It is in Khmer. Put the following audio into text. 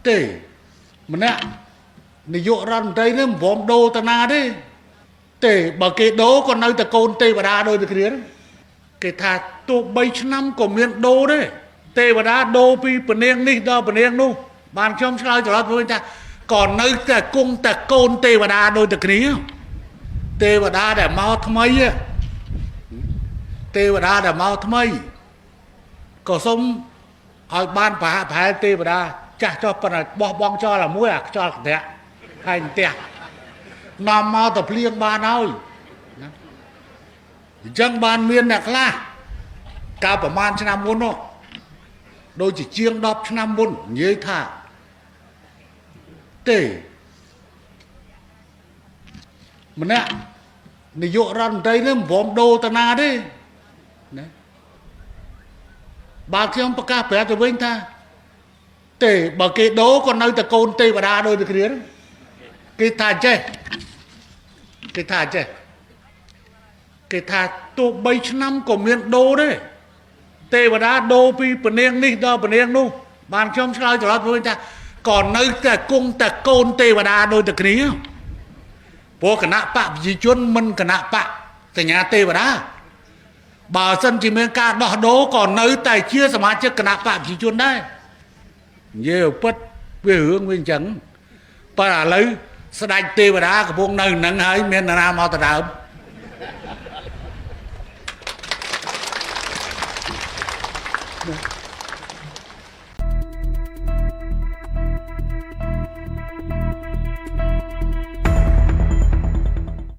ទេម្នាក់នាយករដ្ឋមន្ត្រីនេះមិនព្រមដូរតាណាទេទេបើគេដូរក៏នៅតែកូនទេវតាដូចតែគ្នាគេថាទោះ3ឆ្នាំក៏មានដូរដែរទេវតាដូរពីពនាងនេះដល់ពនាងនោះបានខ្ញុំឆ្លើយត្រឡប់វិញថាក៏នៅតែគង់តែកូនទេវតាដូចតែគ្នាទេវតាដែលមកថ្មីទេវតាដែលមកថ្មីក៏សូមឲ្យបានប្រហាក់ប្រហែលទេវតាចាស់ចុះប៉ុន្តែបោះបង់ចោលតែមួយអាខ្យល់កន្ត្រាក់ហើយផ្ទះនាំមកទៅភ្លៀងបានហើយណាអញ្ចឹងបានមានអ្នកខ្លះកាលប្រហែលឆ្នាំមុននោះដូចជាជាង10ឆ្នាំមុននិយាយថាទេម្នាក់នាយករដ្ឋមន្ត្រីនេះមិនព្រមដូរតាណាទេណាបើខ្ញុំប្រកាសប្រាប់ទៅវិញថាទេបើគេដូរក៏នៅតែកូនទេវតាដូចតែគ្នាគេថាចេះគេថាចេះគេថាទោះ3ឆ្នាំក៏មានដូរដែរទេវតាដូរពីពនាងនេះដល់ពនាងនោះបានខ្ញុំឆ្លើយត្រឡប់វិញថាក៏នៅតែគង់តែកូនទេវតាដូចតែគ្នាព្រោះគណៈបកប្រជាជនមិនគណៈបកសញ្ញាទេវតាបើសិនជាមានការដោះដូរក៏នៅតែជាសមាជិកគណៈបកប្រជាជនដែរនិយាយពិតវារឿងវាអញ្ចឹងប៉ុន្តែឥឡូវស្ដេចទេវតាកំពុងនៅនឹងហើយមាននរណាមកដដើម